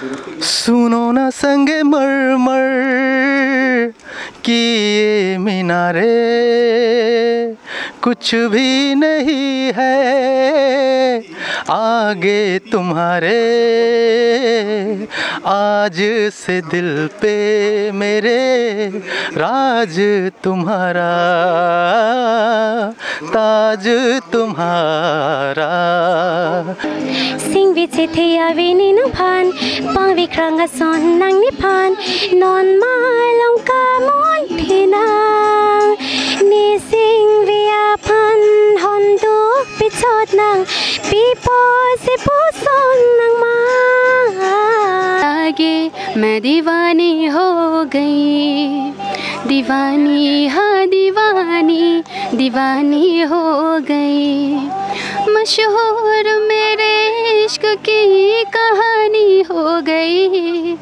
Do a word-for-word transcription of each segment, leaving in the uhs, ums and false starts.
सुनो ना संगमरमर की ये मीनारे, कुछ भी नहीं है आगे तुम्हारे। आज से दिल पे मेरे राज तुम्हारा, ताज तुम्हारा। Singvi chethe ave ne nangphan, pangvi krang ason nang nephan, non malom kamonthe nang. Ne singvi aphan hon duk pechot nang, pi apotsi puson nang ma. आगे मैं दीवानी हो गई, दीवानी, हाँ दीवानी, दीवानी हो गई। मशहूर मेरे इश्क की कहानी हो गई।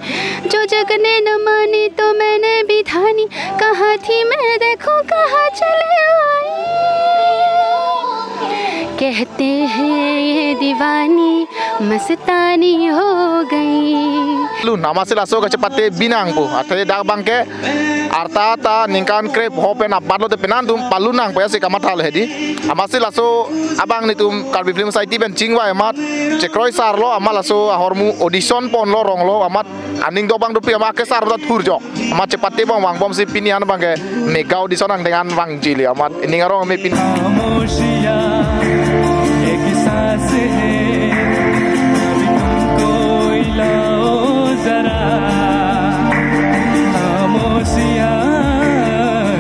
जो जग ने न मानी तो मैंने भी ठानी, कहाँ थी मैं देखूं कहाँ चले आई। कहते हैं ये दीवानी मस्तानी हो गई। Lun, amatsi laso kachepate binang pu. Athe dak abangke arta ta ningkan krep ho pen apatlo te penang atum palun nang pu ya si kamatha lo hedi. Amatsi laso abang netum Karbi Film Society pen chingvai amat chekroi sar lo, amat laso ahormu audition ponlo, ronglo, amat aning do abang dopi, amat kesar ta thurjok. Amat chepate bom vangbomsi pini an abangke mega audition angdeng an vangji le, amat ining arong me pini. खामोशियाँ एक सांस है, कभी तुम कोई लाओ जरा। खामोशियाँ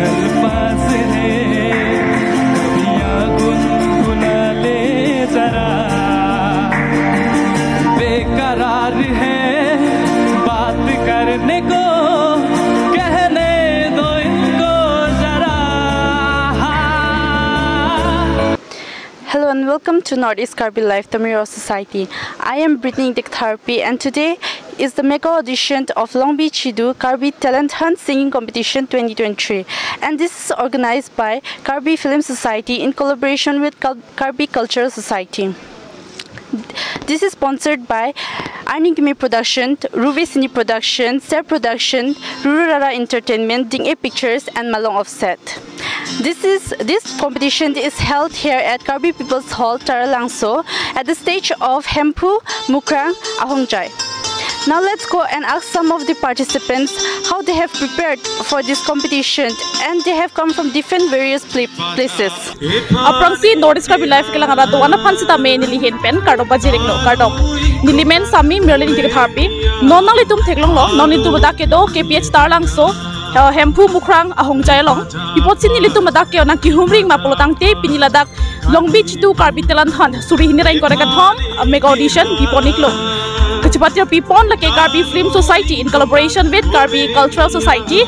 अल्फाज है, कभी या गुनगुना ले जरा। बेकरार है बात करने को, कहने दो इनको जरा। Hello and welcome to Northeast Karbi Live Tamil Society. I am Brittany Diktarpi, and today is the mega audition of Longbi Chidu Karbi Talent Hunt Singing Competition twenty twenty-three, and this is organized by Karbi Film Society in collaboration with Kal- Karbi Cultural Society. This is sponsored by Arning Kimi Production, Ruve Cine Production, Ser Production, Ruru Rara Entertainment, Ding A Pictures, and Malong Offset. This is, this competition is held here at Karbi People's Hall, Taralangso, at the stage of Hemphu Mukrang Ahongjai. Now let's go and ask some of the participants how they have prepared for this competition, and they have come from different various pla- places. Aphrangsi Northeast Karbi Live kelang arat do-an aphan sitame neli ahin pen kardom pajirlo, kardom. Neli men Sami Merlin Diktarpi. Non nanglitum theklonglo, non nelitum ladak kedo K P H Taralangso, eh, Hemphu Mukrang Ahongjai along. Pi apotsi nelitum ladak ke nangkehumring ma pulo tangte pini ladak Longbi Chitu Karbi Talent Hunt suri hini ra ingkoi ra kethom, uh, mega audition pipon iklo. Kachepate pipon lake Karbi Film Society in collaboration with Karbi Cultural Society,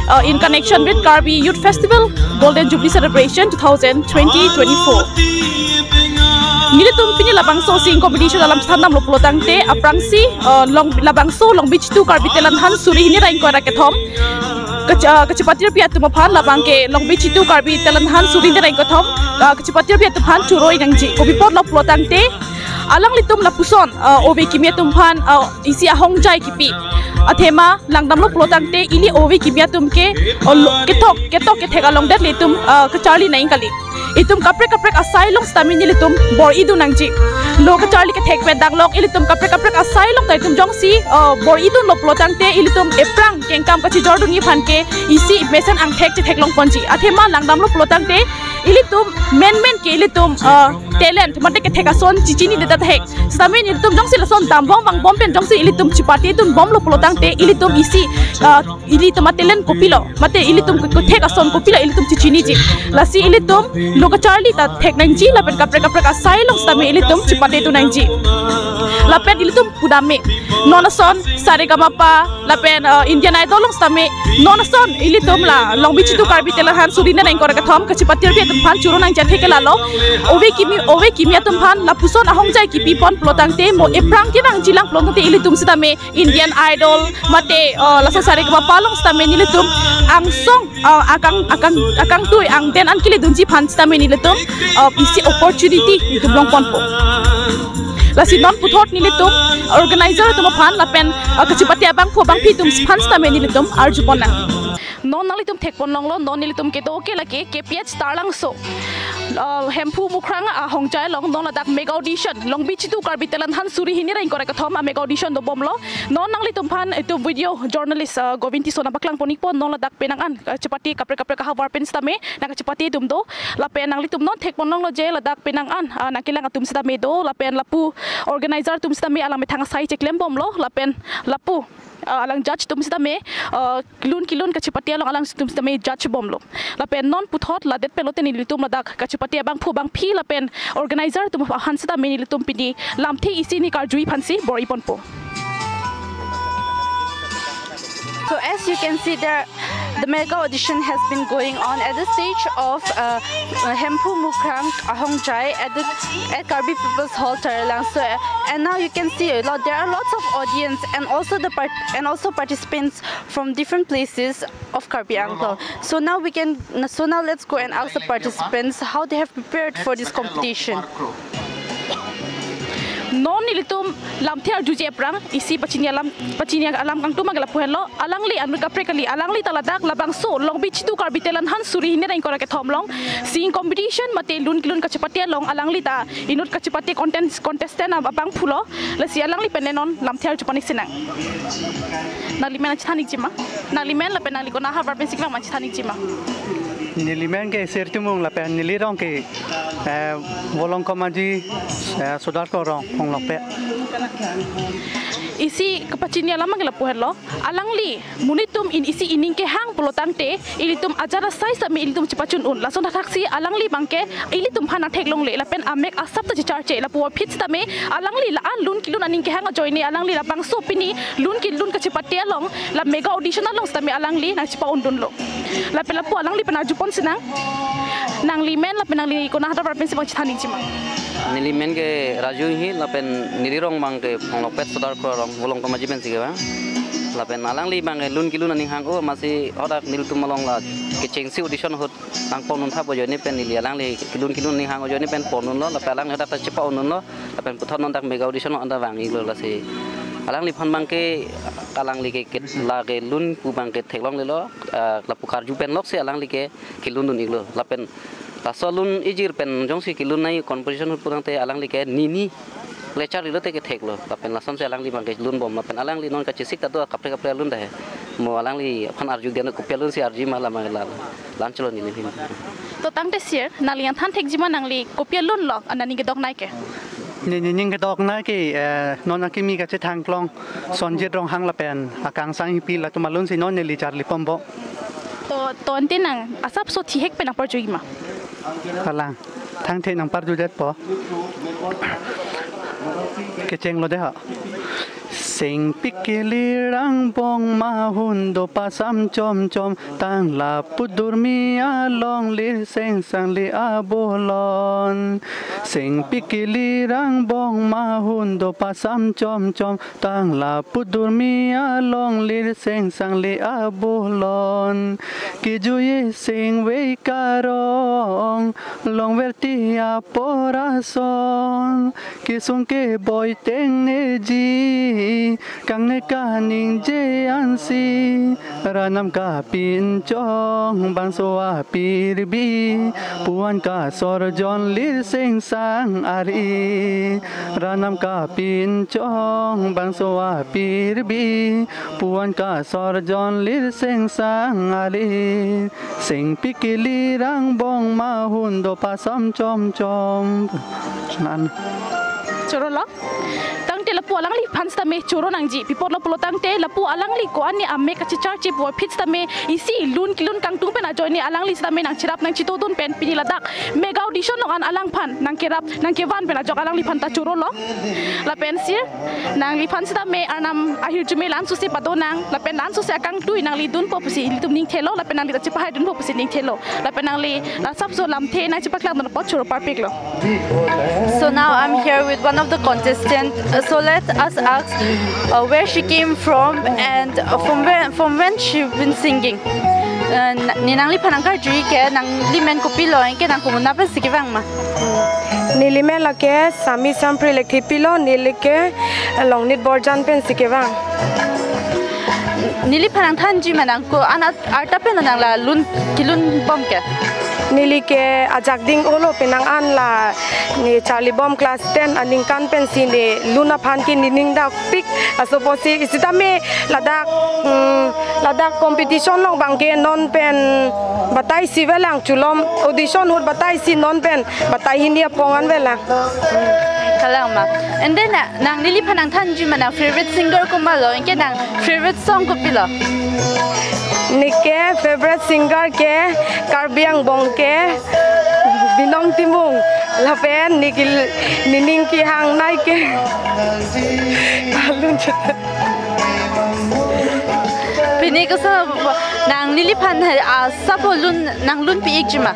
uh, in connection with Karbi Youth Festival Golden Jubilee Celebration two thousand twenty twenty-four. Nelitum pini labangso singing competition alam chethan damlo pulo tangte aphrangsi, uh, long labangso Longbi Chitu Karbi Talent Hunt suri hini ra ingkoi ra kethom. Kach-, ah, kachepate pi atum aphan labangke Longbi Chitu Karbi Talent Hunt suri hini ra ingkoi ra kethom, ah, kachepate pi atum aphan choro nangji. Kopi apotlo pulo tangte, alanglitum lapuson, ah, ove kimi atum aphan, ah, isi ahongjai kipi. Athema langdamlo pulo tangte ili ove kimi atum ke, oh, lo-, kethok, kethok kethek along det ilitum, ah, kacharli nang kali. Itum kaprek kaprek asai along sitame nelitum bor-idun nangji. Lo kacharli kethek pen danglok ilitum kaprek kaprek asai along ta itum jongsi, uh, bor-idunlo pulo tangte ilitum ephrang kengkam kachijordunji aphan ke isi mesen angthek chetheklong ponji. Athema langdamlo pulo tangte ilitum menmen ke ilitum, uh, talent mate kethek ason chechini det thek. Sitame nelitum jongsi lason dambom vangbom pen jongsi ilitum chepatedun bomlo pulo tangte ilitum isi, uh, ilitum a-talent kopilo, mate ilitum ke-, kethek ason kopilo ilitum chechiniji. Lasi ilitum lo kacharli ta thek nangji, lapen kaprek kaprek asai along sitame ilitum chepatedun nangji. Lapen ilitum pudam me. Non ason Saregamapa, lapen, uh, Indian Idol along sitame. Non ason ilitum la Longbi Chitu Karbi Talent Hunt suri hini ra ingkoi ra kethom kachepate pi atum aphan choro nangji athe ke lalo. Ove kimi, ove kimi atum aphan lapuson ahongjai kipi pon pulo tangte mo ephrang kevangji lang pulo tangte ilitum sitame Indian Idol, mate, uh, laso Saregamapa along sitame nelitum angsong, uh, akang, akang, akangtui angden an keledunji aphan sitame nelitum, uh, isi opportunity nelitum long ponpo. Lasi non puthot nelitum organizer atum aphan lapen, uh, kachepate abangphu abangphi atum aphan sitame nelitum arjupon nang. Non nanglitum thekpon longlo, non nelitum kedo ke lake K P H Taralangso, uh, Hemphu Mukrang Ahongjai along non ladak mega audition, Longbi Chitu Karbi Talent Hunt suri hini ra ingkoi ra kethom a mega audition dobomlo. Non nanglitum aphan itum video journalist, uh, Govin Tisso nangpaklang pon-ikpo, non ladak penang an, uh, chepate kaprek kaprek ahavar pen sitame nangkachepate atum do. Lapen nanglitum non thekpon longlo je ladak penang an, ah, nangkelang atum sitame do. Lapen lapu organizer atum sitame alang methang asai cheklembomlo. Lapen lapu, ah, alang judge atum sitame, ah, lun kelun kachepate along alang atum sitame judge bomlo. Lapen non puthot ladet pen lote nelitum ladak kachepate abangphu abangphi lapen organizer atum aphan sitame nelitum pini lamthe isi ni karju aphansi bor-iponpo. So as you can see there, the mega audition has been going on at the stage of, uh, uh, Hemphu Mukrang Ahongjai at the, at Karbi People's Hall, Taralangso. Uh, and now you can see a lot. There are lots of audience and also the part- and also participants from different places of Karbi Anglong. So now we can, so now let's go and ask the participants how they have prepared for this competition. Non nelitum lamthe arjuje aphrang isi pachini alam, pachini alam kangtum abang ke lapu henlo. Alangli anut kaprek kali, alangli ta ladak labangso Longbi Chitu Karbi Talent Hunt suri hini ra ingkoi ra kethom along singing competition mate lun kelun kachepate along alangli ta inut kachepate contest- contestant abangphulo. Lasi alangli pen non lamthe arjupon-ik sinang. Nanglimen nangchethan-ikji ma? Nanglimen lapen nangli konat ahavar pensi kevang ma, chethan-ikji ma? Nelimen ke Sir Timung lapen nelirong ke, eh, Volongkom Aji, eh, Sodar Korong Phonglokpet. Isi kapachini alam abang ke lapu henlo. Alangli monit atum in isi ining kehang pulo tangte ilitum ajat asai sitame ilitum chepachun un. Lason thakthak si alangli abang ke ilitum aphan nangtheklongle lapen amek asap ta checharche lapu aphi sitame alangli la-an lun kelun aning kehang ajoine alangli labangso pini lun kelun kachepate along la mega audition along sitame alangli nangchepa-undunlo. Lapen lapu alangli pen arjupon sinang. Nanglimen lapen nangli konat ahavar pensi abang chethan-ikji ma? Nelimen ke Raju Inghi lapen nelirong abang ke Phonglokpet Sodar Korong Volongkom Aji pensi kevang. Lapen alangli abang ke lun kelun aning hang-o amatsi hadak nelitum along la kechengsi audition ahut nangpon-un thap ajoine pen neli alangli kelun kelun aning hang ajoine pen pon-unlo lapen alangli hadak ta chepa-un-unlo. Lapen puthot non dak mega audition along anta vang-iklo. Lasi alangliphan abang ke alangli ke, ke lake lun pu abang ke theklonglelo, ah, lapu karju pen loksi alangli ke kelundun-iklo. Lapen laso lun ijir pen jongsi kelun nangji composition ahut pu tangte alangli ke nini le charli lote ketheklo. Lapen lasonsi alangli abang ke lunbom lapen alangli non kachesik ta do kaprek kaprek alun ta he. Mo alangliphan arju dia kopi alunsi arju ma lama la. Lan cholo neli hin. To tangte Sir, nangli nangthan thekji ma nangli kopi alunlo, ana ning kedoknei ke? Ne ne ning kedoknei ke, eh, non akimi kachethang klong Sonjit Ronghang lapen Akangsang Inghipi latum alunsi non neli charli pombom. To, to ante nang asapso thihek pen nangparju-ik ma? Kalang. Thangthe nangparjudetpo. Kechenglo dei ha. Seng pik kili rangbong mahun do pasam chom chom, tangla pudurmi along lir seng sangli abolon. Seng pik kili rangbong mahun do pasam chom chom, tangla pudurmi along lir seng sangli abolon. Kejui seng vei karong, longverti apor ason, kesung keboi tengneji, kangne kaningje ansi, ranam kapinchong bangso apirbi, puan kasorjon lir seng sang ari. Ranam kapinchong bangso apirbi, puan kasorjon lir seng sang ari. Seng pik kili rangbong mahun do pasam chom chom. Nan. Chorolo. Tangte lapu alangliphan sitame choro nangji. Pi apotlo pulo tangte lapu alangli ko-an ne amek kachecharche pu aphi sitame isi lun kelun kangtung pen ajoine alangli sitame nangcherap nangchetongdun pen pini ladak mega audition along an alangphan nangkerap nangkevan pen ajok alangliphan ta chorolo. Lapen Sir, nangliphan sitame arnam ahirjume la-an sose padonang, lapen la-an sose akangtui nangli dunpo pusi ilitum ningthelo, lapen nangli ta chepahaidunpo pusi ningthelo, lapen nangli la asapso lamthe nangchepaklangdun apot choro parpiklo. So now I'm here with one of the contestants. Uh, so let us ask, uh, where she came from and, uh, from when, from when she been singing. Uh, na- ne nangliphan nangkarju-ik ke, nanglimen kopilo, anke nang komat pensi kevang ma? Neli men lake Sami Sampri Lekthipi lo, neli ke Longnit Borjan pensi kevang. Neliphan nangthanji ma nang ko-an arta pen nang la lun kelun bom ke? Neli ke ajak ding olo, penang an la ne charlibom class ten aningkan pensi ne lun aphan ke nening dakpik. Laso apotsi sitame ladak, mm, ladak competition along abang ke non pen batai si velang, chulom audition ahut batai si non pen batai hini apong an velang. Kalang ma. And then, uh, nang neliphan nangthanji ma nang favorite singer komat lo, anke nang favorite song kopilo? Neke favorite singer ke Karbi angbong ke Binong Timung. Lapen neke nening kehangnei ke alun chot. Pini koso nang neliphan, ah, asap alun nang lun pi-ikji ma?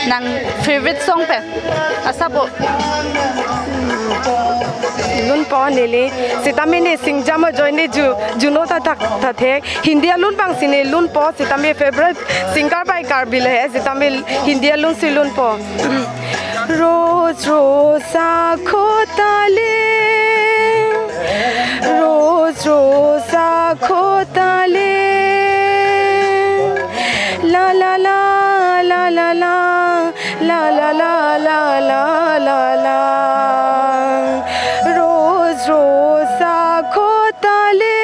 Nang favorite song pen asap o. Lunpo neli, sitame ne singjam ajoine ju, juno ta thak ta thek. Hindi alun abang si ne lunpo, sitame favorite singer bai Karbi le he, sitame Hindi alun si lunpo. Roj roj akho tale, roj roj akho tale, la la la, la la la, la la la, la la la la. Roj roj akho tale,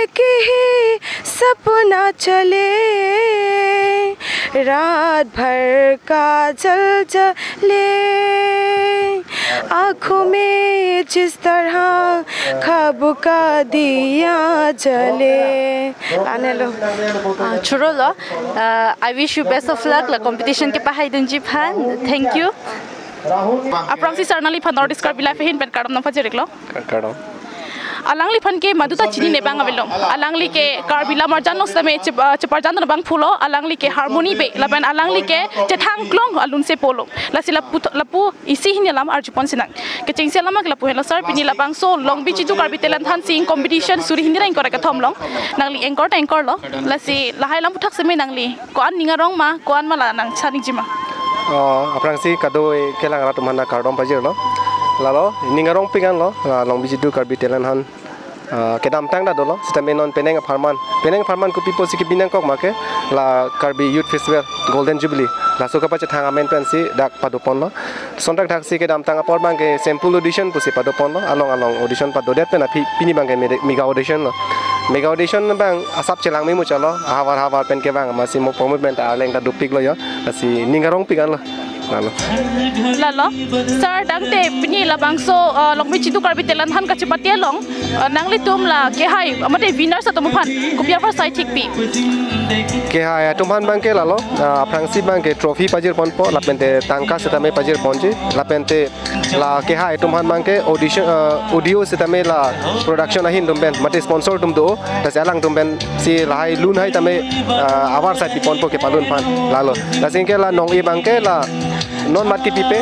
ek hi sapna chale, raat bhar kajal jale, aankhon mein jis tarah khwab ka diya jale. Anelo. Ah, chorolo. Ah, I wish you best of luck la competition kepahai dunji aphan. Thank you. Aphrangsi sir nangliphan North East Karbi Live ahin pen kardom nangpajir-iklo. Kardom. Alangliphan ke maduta chinine abang avelo. Alangli ke Karbi Lammarjan along sitame chep-, ah, cheparjan abang pulo. Alangli ke harmony ave, lapen alangli ke chethang klong alun si pulo. Lasi lapu, lapu isi hini alam arjupon sinang. Kechengsi alam ke lapu henlo sir, pini labangso Longbi Chidu Karbi Talent Hunt Singing Competition suri hini ra ingkoi ra kethom along nangli anchor ta anchor lo. Lasi lahai alam aputhak seme nangli ko-an ning arong ma, ko-an ma la nang chiniji ma? Oh, aphrangsi kadokave kelang arat atum aphan kardom pajirlo. Lalo, ning arongpik anlo, la Longbi Chidu Karbi Talent Hunt, ah, kedamtang ta dolo, sitame non penang apharman. Penang apharman kopi apotsi kebi nangkok ma ke, la Karbi Youth Festival Golden Jubilee. Laso kapachethang amen pensi dak padoponlo. Lason thakthaksi kedamtang apor abang ke sample audition pusi padoponlo, along along audition padodet pen aphi pini abang ke mega, mega audition lo. Mega audition abang asap chelang memuchotlo, ahavar havar pen kevang, amatsi mo promote pen ta arleng ta dopiklo yo, lasi ning arongpik anlo. Lalo. Lalo, sir, tangte pini labangso, uh, Longbi Chidu Karbi Talent Hunt kachepate along, uh, nanglitum la kehai, mate winners atum aphan kopi apar sai thikpi? Kehai atum aphan abang ke lalo, ah, aphrangsi abang ke trophy pajirponpo, lapente tangka sitame pajirponji, lapente la kehai atum aphan abang ke audition, ah, audio sitame la production ahin atum pen, mate sponsor atum do, lasi alangtum pensi lahai lun hai tame, ah, avarsai piponpo kepalun aphan, lalo. Lasi ke la nong-e abang ke la non mat kepipe,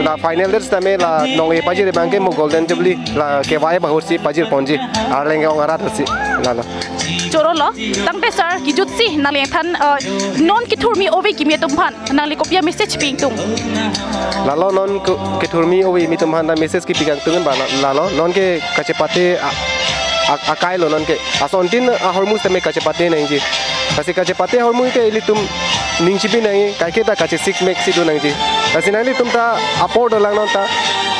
la final date sitame la nong-e pajir abang ke mo Golden Jubilee la kevai bahursi pajirponji, arleng ke-ong arat si, lalo. Chorolo, tangte sir, kejutsi nangli than, uh, non kethurmi ove kimi atum aphan nangli kopi a-message pi ingtung? Lalo non ke-, kethurmi ove kimi atum aphan ta message kepi kangtung ba la-, lalo non ke kachepate a-, a-, akai lo non ke. Asontin ahormu sitame kachepate nangji. Lasi kachepate ahormu ke ilitum ning chibi nangji, kaike ta kachesik meksi do nangji. Lasi nanglitum ta apor dolang non ta,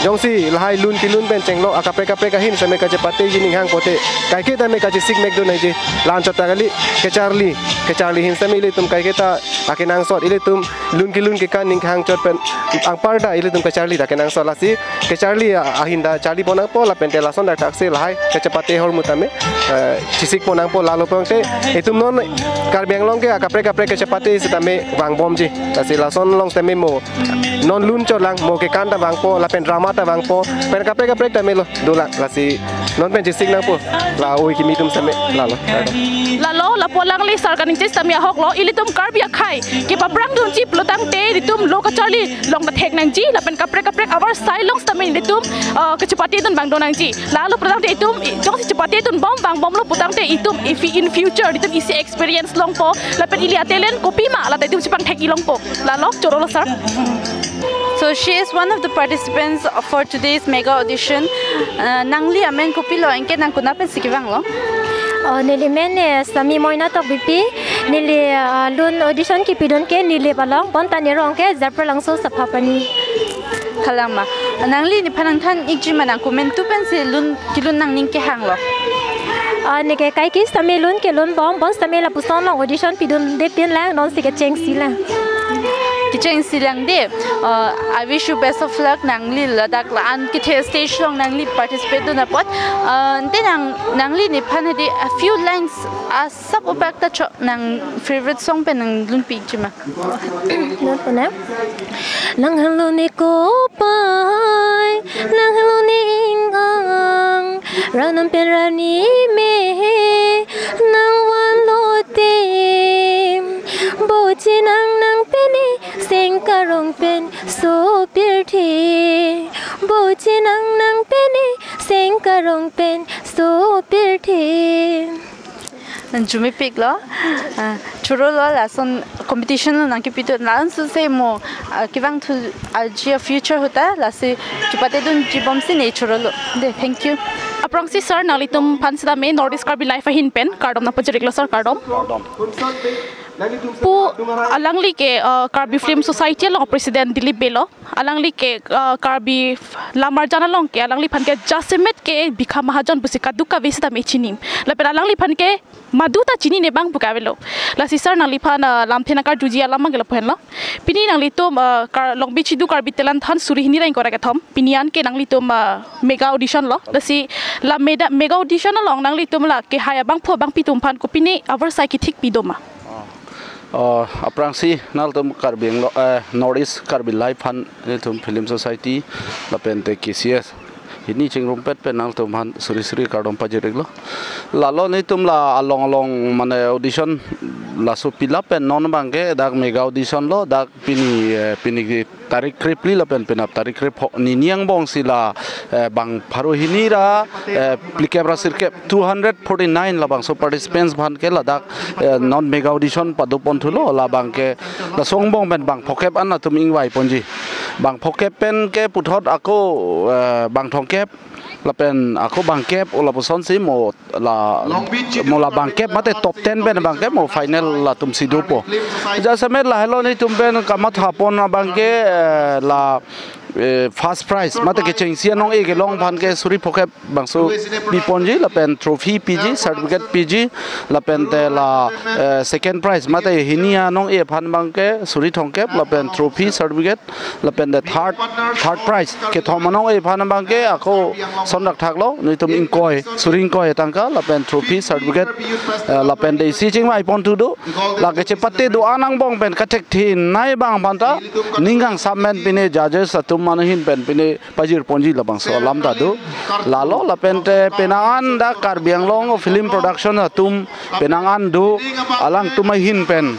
jongsi lahai lun kelun pen chenglok akaprek kaprek ahin sitame kachepateji ning hang pote, kaike tame kachesik mek do nangji. La-anchot ta kali, kecharli, kecharli ahin sitame ilitum kaike ta akenangsot, ilitum lun kelun kekan ning hangchot pen anparta ilitum kecharli ta kenangsot, lasi kecharli a-, ahin ta charlipon nangpo, lapente lason thakthaksi lahai kachepate ahormu tame, eh, chesikpon nangpo, lalo pulote itum non Karbi Anglong ke akaprek kaprek kachepate sitame vangbomji. Lasi lason along sitame mo non lun chotlang, mo kekan ta vangpo, lapen drama ta vangpo, pen kaprek kaprek tame lo dolang, lasi non pen chesik nangpo la ove kimi atum sitame, lalo. Lalo, Lapu alangli sar kaningje sitame ahok lo, ilitum Karbi akhei kepaprang dunji pulotangte ilitum lo kacharli long ta thek nangji, lapen kaprek kaprek avarsai along sitame ilitum, uh, kachepate dun abang do nangji. Lalo pulotangte itum i- jongsi chepate dun bom vangbomlo pulotangte itum, if in future itum isi experience longpo, lapen ili a-talent kopima lata itum chepangthek-i longpo. Lalo choro lo sir. So she is one of the participants for today's mega audition. Uh, nangli amen kopilo, anke nang konat pensi kevanglo? Oh, neli men, eh, Sami Moina Tokbipi, neli, ah, lun audition kipidun ke Nilip along, bonta nerong ke Zerpralangso Saphapani. Kalang ma. Nangli nephan nangthan-ikji ma, nang komantu pensi lun kelun nangning kehanglo? Ah, neke kaike sitame lun kelun bom, bonsitame lapuson along audition pidunde pinlang, nonsi kechengsi lang. Kechengsi lang de. Uh, I wish you best of luck, nangli ladak la-an kethe stage along nangli participate dun apot. Uh, ante nang, nangli nephan hadi a few lines asap obak ta chok, nang favorite song pen nang lunpi-ikji ma. Not for now. Nang halo ne kopai, nang halo ne ingang, ranam pen rani me, nang vanlo te, bo chenang nang pene, seng karong pen sopirthe, bo chenang nang pene, seng karong pen sopirthe. Nang jumepiklo, ah, choro lo, lason competition lo nang kipidun, lason se mo, ah, kevangthu aji a future ahut ta, lasi chepate dunji bomsi ne choro lo. De, thank you. Aphrangsi sir, nanglitum aphan sitame North East Karbi Live ahin pen kardom nangpajir-iklo sir, kardom. Pu alangli ke, uh, Karbi Film Society along president Dilip Bey lo. Alangli ke, uh, Karbi Lamarjan along ke alangliphan ke jasemet ke Bikha Mahajon pusi kadokave sitame chini. Lapen alangliphan ke madu ta chinine abang pu ke avelo. Lasi sir, nangliphan, uh, lamthe nangkarjuji alam abang ke lapu henlo. Pini nanglitum, uh, Kar-, Longbi Chidu Karbi Talent Hunt suri hini ra ingkoi ra kethom. Pini an ke nanglitum, uh, mega audition lo. Lasi la meda-, mega audition along nanglitum la kehai abangphu abangpi atum aphan kopine avarsai kethik pido ma? Oh, aphrangsi nanglitum Karbi Anglong, eh, North East Karbi Live aphan, nelitum Film Society lapen te K C S hini chingrumpet pen nanglitum aphan suri suri kardom pajir-iklo. Lalo nelitum la along along mane audition laso pilap pen non abang ke dak mega audition lo, dak pini, eh, pini tarik krepli lapen penap tarik krepho hini angbong si la, eh, bang pharo hini ra, eh, phlikep ra sirkep, two hundred forty-nine labangso participants aphan ke ladak, eh, non mega audition padoponthulo, labang ke laso angbong pen bang phokep an atum ingvaiponji. Bang phokep pen ke puthot ako, eh, bang thomkep lapen ako bangkep, o lapuson si mo la, mo la bangkep mate top ten pen bangkep mo final latum si dopo. Jasemet lahelo nelitum pen kamathapon abang ke, eh, la, eh, first prize mate kechengsi anong-e kelong aphan ke suri phokep bangso piponji lapen trophy piji, certificate piji, lapen te la, eh, second prize mate hini anong-e aphan abang ke suri thomkep lapen trophy, certificate, lapen the third, third prize kethom anong-e aphan abang ke ako son dak thaklo, nelitum ingkoi, suri ingkoi tangka lapen trophy, certificate, eh, lapen te isi chingvaiponthu do. Lake chepate do-an angbong pen kathekthe nai abang aphan ta ning kangsam pen pine judges atum mane ahin pen pine pajirponji labangso alam ta do. Lalo lapen te penang an dak Karbi Anglong Film Production atum penang an do, alangtum ahin pen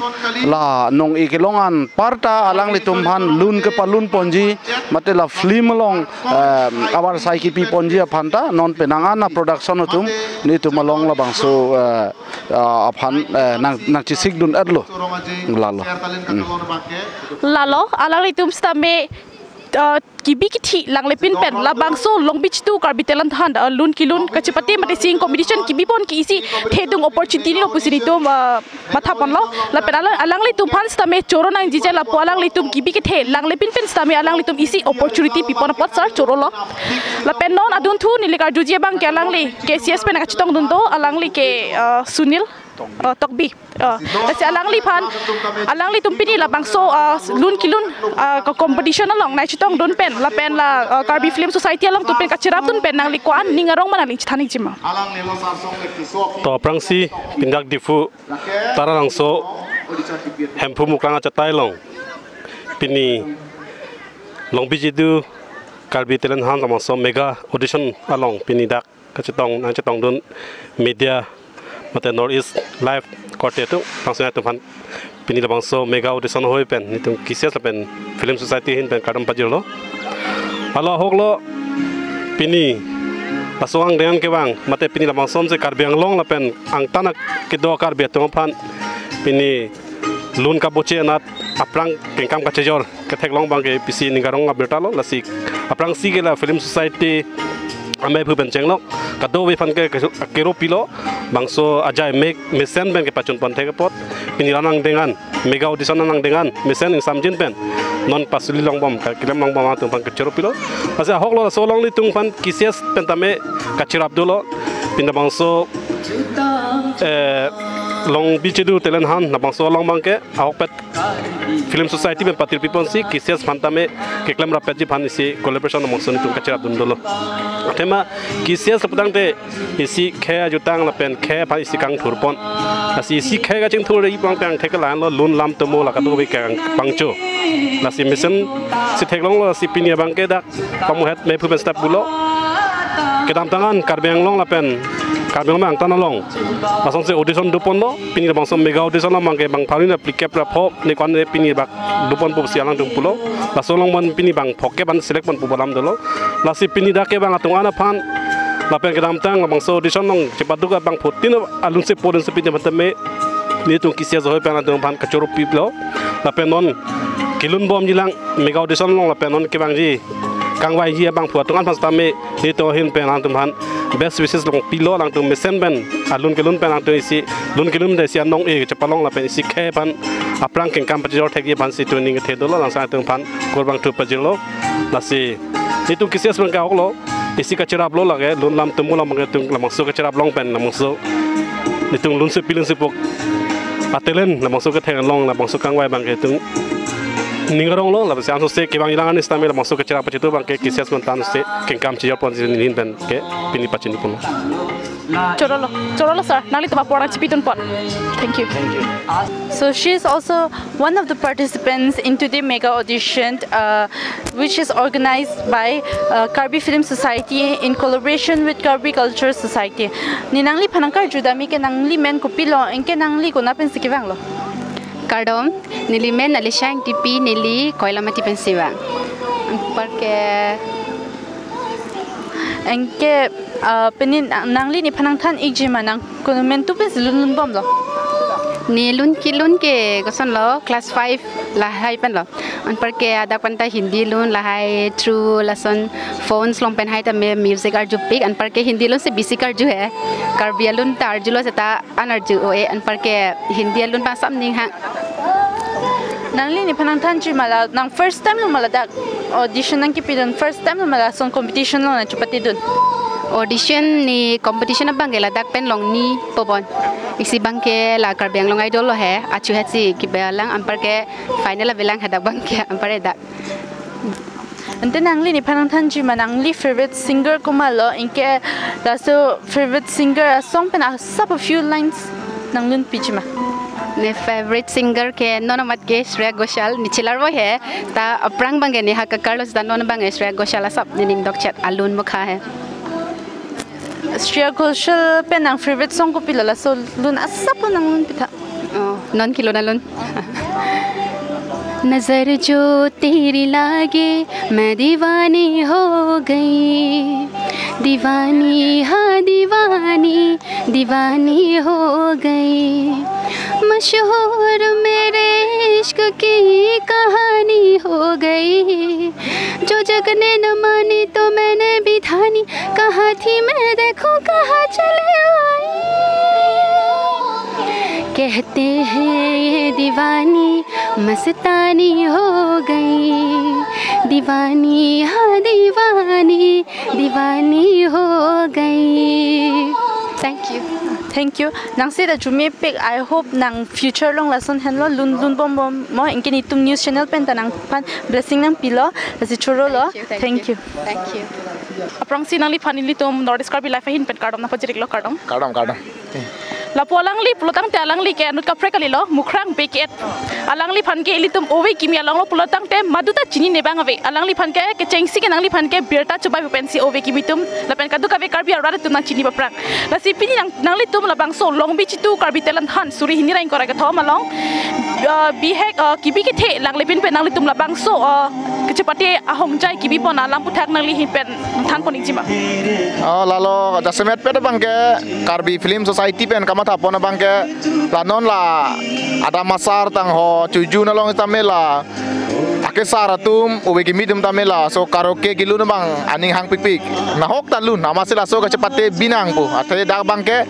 la nong-e kelong anparta alanglitum aphan lun kepalunponji mate la film along, eh, avarsai kipiponji aphan ta non penang an a production atum nelitum along labangso, eh, ah, aphan, eh, nang, nangchesikdun-etlo. Lalo. Hmm. Lalo, alanglitum sitame, uh, kibi kithi langle pinpen labangso Longbi Chidu Karbi Talent Hunt, uh, lun kelun kachepate mate sing competition kibipon ke isi thedung opportunity lo pusi nelitum, uh, mathaponlo. Lapen alang, alanglitum aphan sitame choro nangji je lapu alanglitum kibi kethe langle pinpen sitame alanglitum isi opportunity pipon apot sir choro lo. Lapen non adunthu neli karjuji abang ke alangli K C S pen kachetongdun do, alangli ke, uh, Sunil, uh, Tokbi. Uh, lasi alangliphan, alanglitum pini labangso, uh, lun kelun, uh, ko competition along nangchetongdun pen lapen la, uh, Karbi Film Society along atum pen kacherapdun pen nangli ko-an ning arong ma nangli chethan-ikji ma? To aphrangsi pini dak Diphu Taralangso Hemphu Mukrang achatai along pini Longbi Chidu Karbi Talent Hunt labangso mega audition along pini dak kachetong, nangchetongdun media mate North East Live Quartet atum, pangsi nangtumphan pini labangso mega audition ahoi pen nelitum K C S lapen Film Society ahin pen kardom pajirlo. Hala ahoklo pini laso angdeng kevang mate pini labangso si Karbi Anglong lapen angtan kedo Karbi atum aphan pini lun kaboche anat aphrang kengkam kachejor ketheklong abangke pisi ning arong abirta lo, lasi aphrangsi ke la Film Society amei aphu pen chenglok kadokave aphan ke kero pilo, bangso ajai mek mesen pen kepachun pon thek apot pini la angdeng an, mega audition angdeng an mesen ingsamjin pen non pasuli longbom, keklem longbom atum aphan kachoro pilo. Lasi ahoklo laso along nelitum aphan K C S pen tame kacherap dolo, pini labangso eh, Longbi Chedu Talent Hunt labangso along abangke ahokpet Film Society pen patirpi ponsi K C S aphan tame keklem rappetji aphan isi collaboration labangso nelitum kacherap dun dolo. Athema K C S lapu tangte isi khei ajutang lapen khei aphan isi kangthur pon. Lasi isi khei kachingthurji abang tang thek la-an lo, lun lam tomo la kadokave kangpangcho. Lasi mesen si theklonglo, lasi pini abangke dak pamuhet mei aphu pen step pulo. Kedamtang an Karbi Anglong lapen Karbi Anglong angtan along lasonsi audition do ponlo, pini labangso mega audition along abangke bang pharo hini ra phlikep ra pho ni kwan pini bak do ponpo pusi alangtum pulo. Laso along man pini bang phokep an select ponpo pu alam dolo. Lasi pini dak kevang atum an aphan lapen kedamtang labangso audition along chepaduk abang phutin alun si polin si pini aphan tame nelitum K C S ahoi pen atum aphan kachoro pilo. Lapen non kelun bomji lang mega audition along lapen non kevangji kangvaiji abangphu atum an aphan sitame nelitum ahin pen alangtum aphan best wishes long pilo, alangtum mesen pen alun kelun pen alangtum isi lun kelun de isi anong-e chepalong lapen isi khei aphan aphrang kengkam pachejor thekji aphan si tuni kethe dolo, langsang atum aphan kurvangthu pajirlo. Lasi nelitum K C S pen ke ahoklo, isi kacheraplo lake, lun lam tomo lam ke tung labangso kacherap long pen labangso nelitum lun si pilun si pok a-talent labangso kethek along labangso kangvai abangke tung ning arong lo, labangso ansose kevangji lang an sitame labangso kacherap pachitu abangke K C S pen tan se kengkam chejor ponsi nelihin pen ke pini pachini ponlo. Chorolo, chorolo sir, nanglitum apor nangchipidun pon. Thank you. Thank you. So she is also one of the participants into the mega audition, uh, which is organized by uh, Karbi Film Society in collaboration with Karbi Culture Society. Ne nangliphan nangkarju dam-ik ke, nangli men kopilo, anke nangli konat pensi kevanglo? Kardom, neli men Alisha Engtipi, neli Koilamati pensi vang. Anparke, anke, ah, pini nang-, nangli nephan nangthan-ikji ma, nang kono mentu pensi lun lun bomlo? Ne lun kelun ke kosonlo, class five lahai penlo. Anparke adak pen ta Hindi lun lahai through lason phones along pen hai tame music arjupik, anparke Hindi lun si bisi karju he. Karbi alun ta arjulo seta an arju o-e, anparke Hindi alun pen asap ning hang. Nangli nephan nangthanji ma la, nang first time lo ma ladak audition nangkepidun, first time lo ma lason competition along nangchepatedun? Audition ne competition abangke ladak pen longni po bon. Isi abangke la Karbi Anglong Idol lo he, achu hetsi kebi alang, anparke final avelang hadak abangke, anpar dak. Ante nangli nephan nangthanji ma, nangli favorite singer komatlo, anke laso favorite singer a-song pen asap a few lines nanglunpiji ma? Ne favorite singer ke non amat ke Shreya Ghoshal, ne chelarvo he, ta aphrang abangke ne ha kakarlo seta non abangke Shreya Ghoshal asap ne ning dokchet alun mokha he. Shreya Ghoshal pen nang favorite song kopilo, laso lun asap lo nanglunpi tha? Oh, non kelun alun. नजर जो तेरी लागे, मैं दीवानी हो गई, दीवानी, हाँ दीवानी, दीवानी हो गई। मशहूर मेरे इश्क की कहानी हो गई, जो जग ने न मानी तो मैंने भी ठानी, कहाँ थी मैं देखूं कहाँ चले आई। कहते हैं ये दीवानी मस्तानी हो गई, दीवानी, हाँ दीवानी, दीवानी हो गई। Thank you. Thank you. Nangsi ta arjumepik, I hope nang future along lason henlo lun lun bom bom mo, anke netum news channel pen ta nangphan blessing nangpilo, lasi chorolo. Thank you, thank you. Thank you. Aphrangsi nangliphan ilitum North East Karbi Live ahin pen kardom nangpajir-iklo, kardom. Kardom, kardom. Lapu alangli pulotangte alangli ke anut kaprek kalilo, Mukrang Bey ke-et. Alangliphan ke ilitum ove kimi along lo pulotangte maduta chinine abang ave. Alangliphan ke kechengsi ke nangliphan ke birta chubai pensi ove kimi atum lapen kadokave Karbi arat atum nangchini paprang. Lasi pini nang, nanglitum labangso Longbi Chitu Karbi Talent Hunt suri hini ra ingkoi ra kethom along, ah, bihek, ah, kebi kethe langle pinpen nanglitum labangso, ah, kachepate ahongjai kebipon alam aputhak nangli ahin pen thanpon ikji ma? Oh, lalo jasemet pet abang ke Karbi Film Society pen kamathapon abang ke la non la Adam Asar tangho chuju nalong tame la akesar atum ove kimi atum tame laso karaoke kelun abang aning hangpikpik. Nahok ta lun, amatsi laso kachepate binang pu. Athe dak abang ke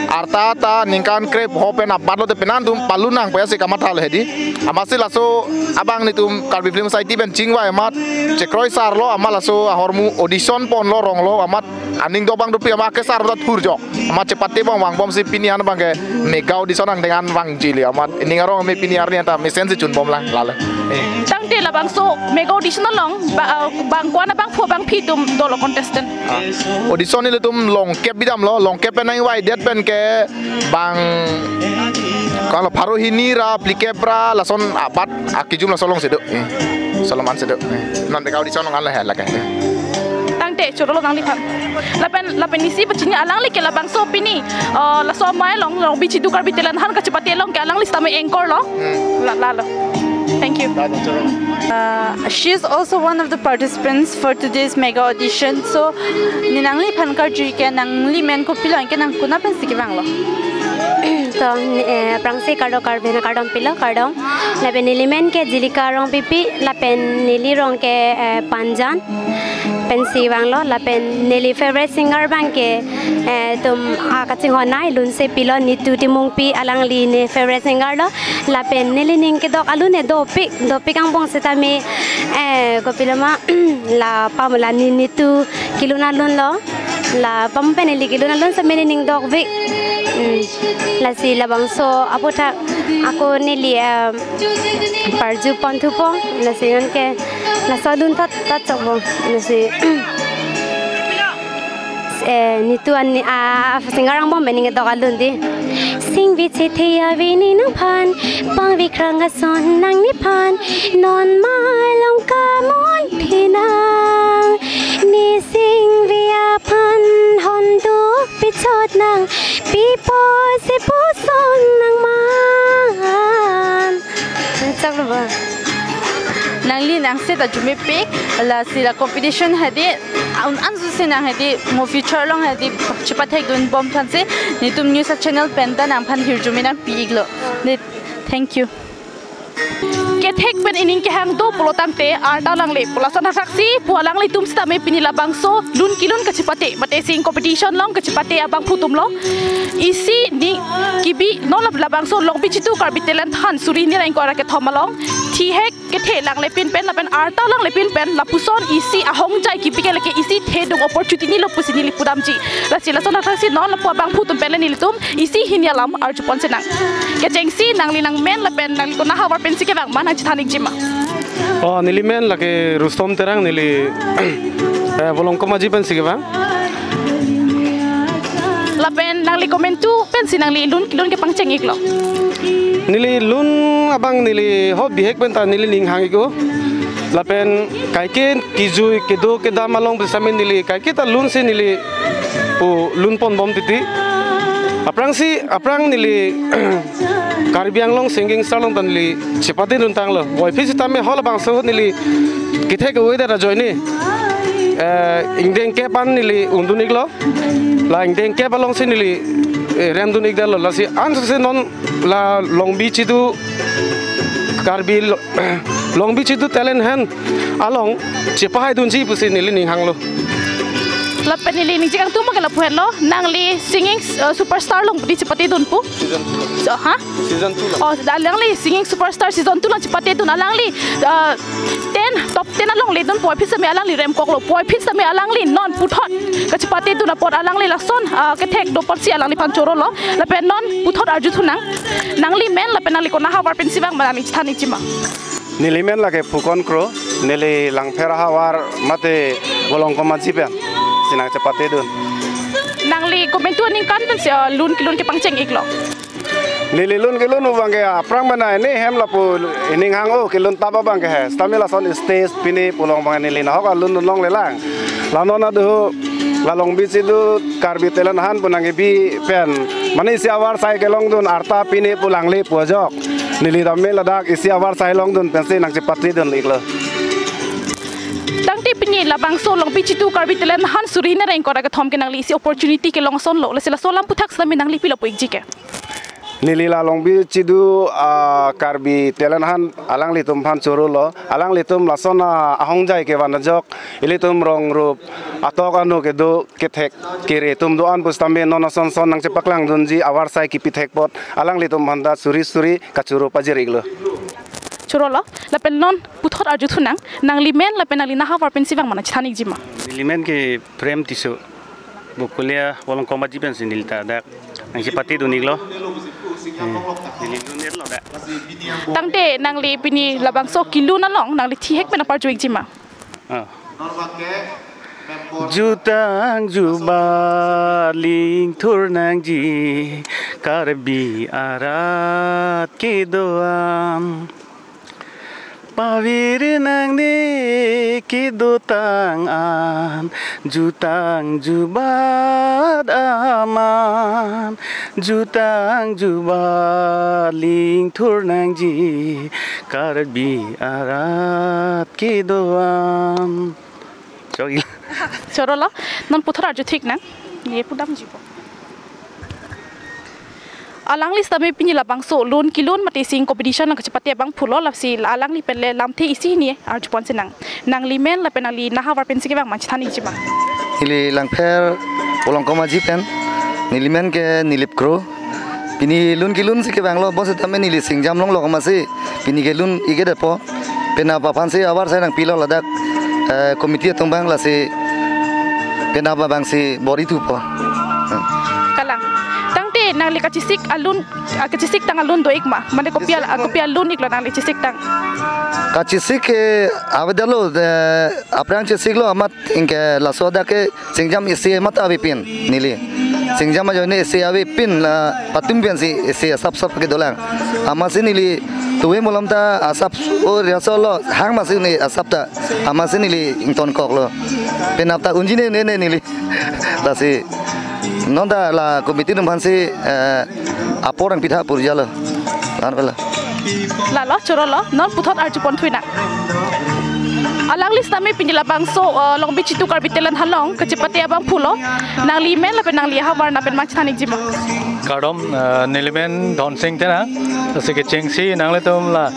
arta ta ningkan krepho pen abat lote penan atum palun nangpo, ya si kamathalo hedi. Amatsi laso abang netum Karbi Film Society pen chingvai amat chekroi sarlo, amat laso ahormu audition ponlo, ronglo, amat aning do abang dopik, amat akesar ta thurjok. Amat chepate bom vangbomsi pini an abang ke mega audition angdeng an vangji le, amat ning arong me pini arni anta mesensi chunbomlang lalo. Eh. Tangte labangso mega audition along ba, ah, bang ko-an abangphu abangphi atum dolo contestant? Ah. Audition ilitum longkep bidamlo, longkep pen nangvaidet pen ke bang ko-an lo, pharo hini ra phlikep ra lason abat akijum laso alongsi do. Eh. Solomon si do. Eh. Non mega audition along an lahai lake. Eh. Tangte chorolo nangliphan. Lapen, lapen isi pachini alangli ke labangso pini, ah, laso amei along, Longbi Chitu Karbi Talent Hunt kachepate along ke alangli sitame anchor lo. Hmm. La, lalo. Thank you. Lalo, chorolo. Uh, she is also one of the participants for today's mega audition. So, ne nangliphan karjui ke nangli men kopilo, anke nang konat pensi kevanglo? To, eh, aphrangsi kardom, Karbi anak kardom pilo, kardom. Lapen neli men ke Jilika Rongpipi, lapen neli rong ke, eh, Panjan pensi vanglo, lapen neli favorite singer abang ke, eh, itum, ah, kachinghon nai Lunse pilo, Nitu Timungpi, alangli ne favorite singer lo. Lapen neli ning kedok alun ne dopik, dopik angbong sitame, eh, kopilo ma, la pamela ne Nitu kelun alun lo. La pam pen neli kelun alun sitame ne ning dokvik. Hmm. Lasi labangso aputhak ako neli, eh, parju pon thupo, lasi non ke laso alun thot thot chokpo, lasi, eh, Nitu an, ah, singer angbong pen ning kedok alun di. Singvi chethe ave ne nangphan, pangvi krang ason nangliphan, non malom kamun thinang, ne singvi aphan hon duk pichot nang, pipo si puson nang man. Chak lo ba. Nangli nangsi ta jumepik, lasi la competition hedi, un an susi nang hedi, mo future along hedi, chepathekdun bom thansi, netum news channel pen ta nangphan hirjume nangpi iklo. Ne, thank you. Kethek pen ining kehang do pulotangte arta langle pu lason thakthak si pu alanglitum sitame pini labangso lun kelun kachepate, mate singing competition along kachepate abangphu atum lo. Isi ne kebi non la labangso Longbi Chitu Karbi Talent Hunt suri hini ra ingkoi ra kethom along thihek kethe langle pinpen lapen arta langle pinpen lapuson isi ahongjai kebi ke lake isi thedung opportunity lo pusi neli pudamji. Lasi lason thakthak si non lapu abangphu atum pen le nelitum isi hini alam arjupon sinang. Kechengsi nangli nangmen lapen nangli konat havar pensi kevang ma nangchethan ikji ma? Oh, neli men lake Rustom Terang, neli, eh, Volongkom Aji pensi kevang. Lapen nangli komantu pensi nangli lun kelun kepangcheng iklo? Neli lun abang neli ho bihek pen ta neli ning hang iklo. Lapen kaike kijui kedo kedam along besamin neli kaike ta lunsi neli pu lun pon bom titi. Aphrangsi, aphrang neli Karbi Anglong Singing Star along ta neli chepatedun tanglo. Puvoiphit sitame ho labangso ahut neli kethek ave det ajoine, eh, ingdeng kep an neli undun iklo. La ingdeng kep alongsi neli, eh, remdun ikdetlo. Lasi ansi non la Longbi Chitu Karbi lo-, Longbi Chitu Talent Hunt along chepahaidunji pusi neli ning hanglo. Lapen neli ningje kangtung ma ke lapu henlo, nangli singing, eh, superstar along di chepatedun pu? Season two. So, ha? Season two along. Oh, alangli singing superstar season two along chepatedun, alangli, eh, ten, top ten along ledun puvoiphit sitame alangli remkoklo, puvoiphit sitame alangli non puthot kachepatedun apot alangli lason, eh, kethek do apotsi alangliphan chorolo, lapen non puthot arjuthunang, nangli men lapen nangli konat havar pensi vang ma nangchethan ikji ma? Neli men lake Phukon Kro, neli Langpher ahavar mate Volongkom Aji pensi nangchepatedun. Nangli Komantu aningkan pensi, ah, lun kelun kepangcheng iklo? Neli lun kelun abang ke aphrang mana ini hem lapu ining hang-o kelun tap abang ke he. Sitame lason stage pine pu along abang neli nahok alun lun longlelang. La non adu la Longbi Chidu Karbi Talent Hunt pu nangkebi pen mane isi avarsai kelongdun arta pine pu langle pu ajok. Neli tame ladak isi avarsai longdun pensi nangchepatedun iklo. Tangte pini labangso Longbi Chidu Karbi Talent Hunt suri hini ra ingkoi ra kethom ke nangli isi opportunity kelong asonlo. Lasi laso alam aputhak sitame nangli pilo pu ikji ke? Neli la Longbi Chidu, ah, Karbi Talent Hunt alanglitum aphan chorolo. Alanglitum lason, ah, ahongjai kevan ajok ilitum rong rup atok anu kedo kethek kere atum do-an pusitame non ason son nangchepaklangdunji avarsai kipithek apot alanglitum aphanta suri suri kachoro pajir iklo. Chorolo, lapen non puthot arjuthunang, nangli men lapen nangli nahavar pensi vang mana chethan ikji ma? Neli men ke Prem Tisso, Bokolia Volongkom Aji pensi neli ta dak nangchepatedun iklo. Eh, neli lun-etlo dak. Tangte nangli pini labangso kelun along nangli thihek pen aparjo ikji ma? Ah. Jutang jubat lingthur nangji Karbi arat kedo-an. Pavir nangne kedotang an jutang jubat aman, jutang jubat lingthur nangji Karbi arat kedo-an. Chok-i. Chorolo, non puthot arjuthik nang. Ye pudamjipo. Alangli sitame pini labangso lun kelun mate singing competition nangkachepate abangphulo, lasi alangli pen le lamthe isi hini arjuponsinang. Nangli men lapen nangli nahavar pensi kevang ma chethan ikji ma? Neli Langpher Volongkom Aji pen. Neli men ke Nilip Kro. Pini lun kelun si kevanglo, bonsitame neli singjam longlok amatsi pini kelun ik-etpo. Penap aphansi avarsai nangpilo ladak, eh, committee atum abang, lasi penap abangsi bor-ithupo. Kalang. Tangte nangli kachesik alun, ah, kachesiktang alun do-ik ma? Mane kopi al-, ah, kopi alun iklo nangli chesiktang? Kachesik ke avedetlo, eh, aphrang chesiklo amat, anke laso dak ke singjam isi amat avepin neli. Singjam ajoine isi avepin la patum pensi isi asap sap kedolang. Amatsi neli tuwe malom ta asap o rehearsal lo hang amatsi neli asap ta. Amatsi neli ingtonkoklo. Penap ta unji ne ne ne neli. Lasi non ta la committee atum aphansi, eh, apor nangpitha purjalo. Lan pala. Lalo, chorolo, non puthot arjuponthuinang. Alangli sitame pini labangso, eh, Longbi Chidu Karbi Talent Hunt along kachepate abangphulo, nangli men lapen nangli havar na pen ma chethan ikji ma? Kardom, eh, neli men Dhon Sing Terang, lasi kechengsi nanglitum la,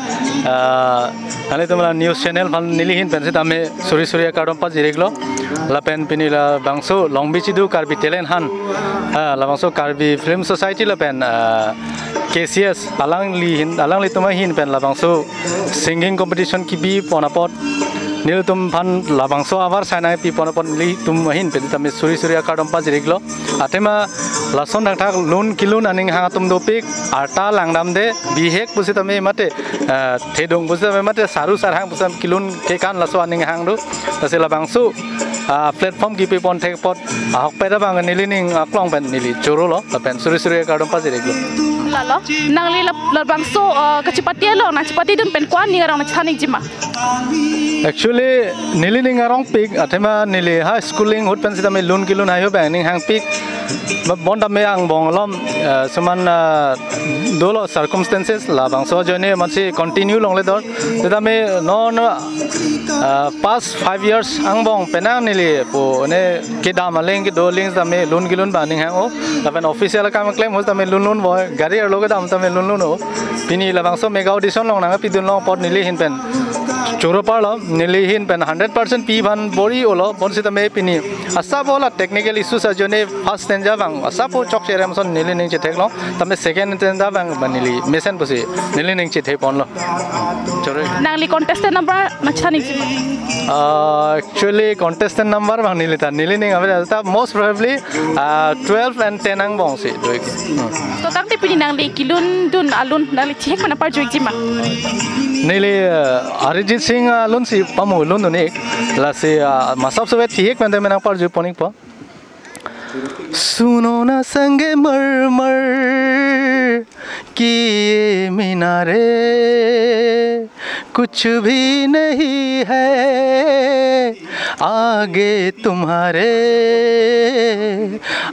eh, nanglitum la news channel aphan neli ahin pen sitame suri suri akardom pajir iklo. Lapen pini labangso Longbi Chidu Karbi Talent Hunt, ah, labangso Karbi Film Society lapen, ah, K C S alangli ahin, alanglitum ahin pen labangso singing competition kibipon apot nelitum aphan labangso avarsai nangpipon apot nelitum ahin pen sitame suri suri akardom pajir iklo. Athema lason thakthak lun kelun aning hang atum dopik, arta langdamde, bihek pusitame mate, eh, thedung pusitame mate, saru sarhang pusitame kelun kekan laso aning hang do. Lasi labangso, ah, platform kipipon thek apot, ahokpet abang nelining aklong pen neli chorolo, lapen suri suri akardom pajir iklo. Lalo, nangli lab-, labangso, ah, kachepate along nangchepatedun pen ko-an ning arong nangchethan ikji ma? Actually, nelining arongpik, athema neli ha schooling ahut pen sitame lun kelun haiho abang ning hangpik. Ba-, bonta me angbong alom, eh, suman, eh, dolo circumstances labangso ajoine amatsi continue longledor. Sitame non, eh, past five years angbong penang neli pu ne kedam aling kedo aling sitame lun kelun abang ning hang-o. Lapen official akam klem ahut sitame lun lun voi, gari arlo kedam sitame lun lun-o. Pini labangso mega audition along nangpidun long apot neli ahin pen choro parlo, neli ahin pen hundred percent pi aphan bor-i-olo, bonsitame pini asap o la technical issues ajoine first stanza abang asap o chokche rem ason nelining chetheklong, tame second stanza abang ba neli mesen pusi nelining chetheponlo. Choro. Nangli contestant number nangchethan ikji ma? Ah, actually, contestant number abang neli ta, nelining avedetlo ta most probably, ah, twelve and ten angbong si do-ik. Hmm. To tangte pini nangli kelundun alun nangli thihek pen aparjo ikji ma? Neli, ah, Arijit Singh alun si pamu lundun-ik. Lasi, ah, masap sube thihek pen te me nangparjopon-ikpo. सुनो ना संगे मरमर की ये मीनारे, कुछ भी नहीं है आगे तुम्हारे।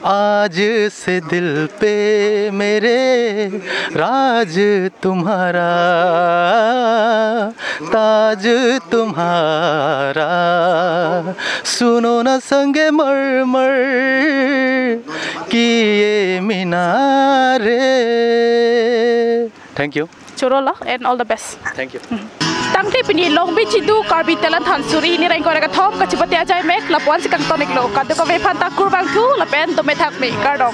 आज से दिल पे मेरे राज तुम्हारा, ताज तुम्हारा। सुनो ना संगे मरमर की ये मीनारे। Thank you. Choro lo and all the best. Thank you. Tangte pini Longbi Chidu Karbi Talent Hunt suri hini ra ingkoi ra kethom kachipate ajai mek lapu-an si kangton-iklo. Kadokave aphan ta kurvangthu lapen dome thakme, kardom.